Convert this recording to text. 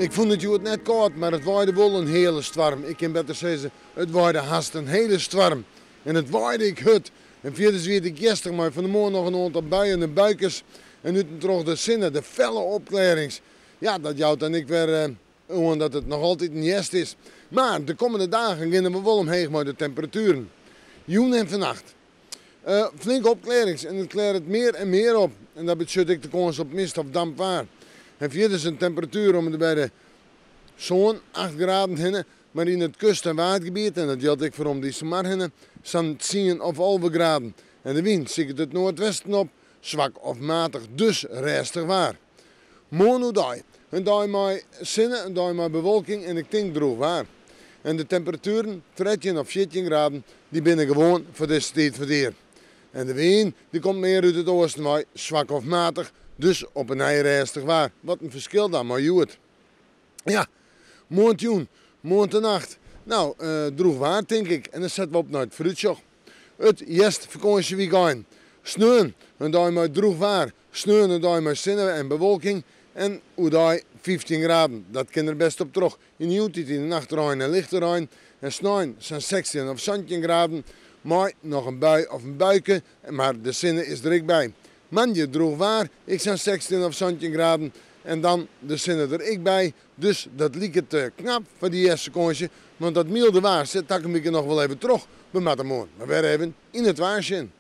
Ik fûn it hjoed net kâld, mar it waaide wol in heale stoarm. Ik kin better sizze, it waaide hast in hele stoarm. En it waaide ek hurd. En fierders wie it ek hjerstich mei fan 'e moarn noch in oantal buien en buikes. En út en troch de sinne, de felle opklearrings. Ja, dat jout dan ek wer oan dat it noch altyd in hjerst is. Mar de kommende dagen geane we wol omheech mei de temperatueren. Jûn en fannacht. Flinke opklearrings en it klearret mear en mear op. En dat betsjut ek de kâns op mist of damp waar. En fierders in temperatuer om en by de sân, 8 graden hinne. Mar yn it kust- en waadgebiet, en dat jildt ek foar om de Iselmar hinne, sa'n 10 of 11 graden. En de wyn siket it noardwesten op, swak of matich, dus rêstich waar. Moarn oerdei. In dei mei sinne, in dei mei bewolking en ik tink drûch waar. En de temperatueren, 13 of 14 graden, dy binne gewoan foar dizze tiid fan it jier. En de wyn, dy komt mear út it oasten wei, swak of matich, dus op 'e nij rêstich waar. Wat in ferskil dan mei hjoed. Ja, moarntejûn, moarntenacht. No, drûch waar tink ik. En dan sette we op nei it foarútsjoch. It hjerstfakânsjewykein. Sneon, in dei mei drûch waar. Sneon in dei mei sinne en bewolking. En oerdei 15 graden. Dat kin der bêst op troch. Yn de jûntiid yn de nacht rein en lichte rein. En snein sa'n 16 of 17 graden. Mei noch in bui of in buike, mar de sinne is der ek by. Moandei drûch waar, ek sa'n 16 of 17 graden. En dan de sinne der ek by. Dus dat liket knap foar dy hjerstfakânsje. Want dat mylde waar sit takom wike noch wol even troch. We moatte moarn mar wer even yn it waar sjen.